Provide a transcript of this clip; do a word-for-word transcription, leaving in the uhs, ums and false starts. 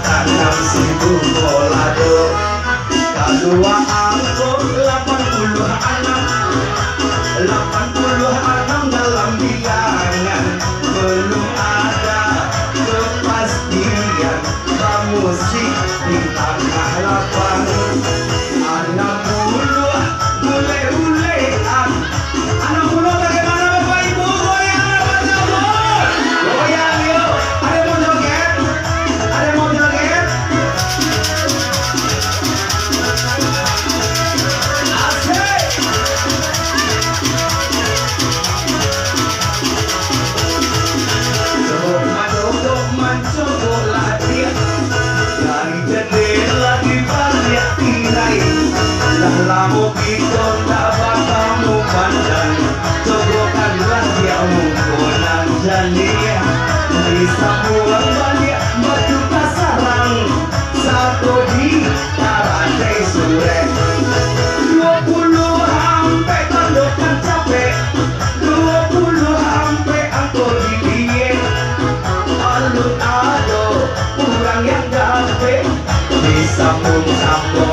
Anam sibu bolado. Kalua angko lapan puluah anam. Lapan puluah anam dalam bilangan. Belum ada kepastian bamusik di tangah lapang. Anam puluah bulek-bulekan. Anam puluah bagaimana, Bapak Ibu? Goyang apa tak, Bu? Goyang, yuk. Ada mau joget? Ada mau joget? Asik. Cobok mancobok, mancobok lah dia. Dari jendela di baliak tirai. Lah lamo kito ndak batamu pandang. Cobokanlah dia muko nan janiah. Disambuang baliak batu kasarang. Sato di taradai surek. Duo puluah ampek tandokan capek. Duo puluah ampek angko di diek. Alun ado urang yang gapek. Disambung-sambung